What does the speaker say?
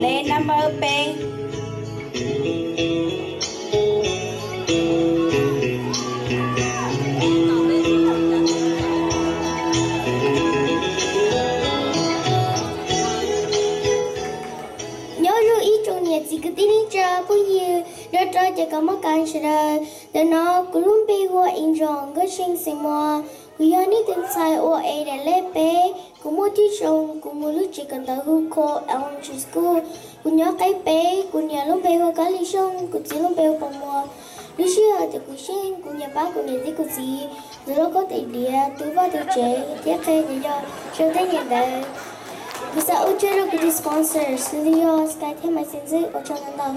Lej number peb. Nyob zoo ib tsoom niam txiv kwv tij neej tsa phooj ywg, nrog rau cov kab mob kas sawv daws. Ntawm no kuv lub npe hu ua Ib Ntsoom Nkauj See Xeem Muas. Kuv yog ib tug ntxhais uas es daim lej peb. Kuv muaj cuab kaum, kuv mus lub tsev kawm ntawv hu ua Elementary School. Kuv nyob qeb peb, kuv niam lub npe hu ua Kab Lis Xyooj, kuv txiv lub npe hu ua Pov Muas. Lub sij hawm thaum kuv xyeej, kuv nyiam pab kuv niam thiab kuv txiv ntxuav lauj kaub tais diav, tu vaj tu tsev thiab qhia cov yau zoo tej yam ntawd. Kuv xav ua tsaug rau kuv tus sponsor, xws li yog Sky thiab Maiv Xeem Ntxwj, ua tsaug ntau ntau.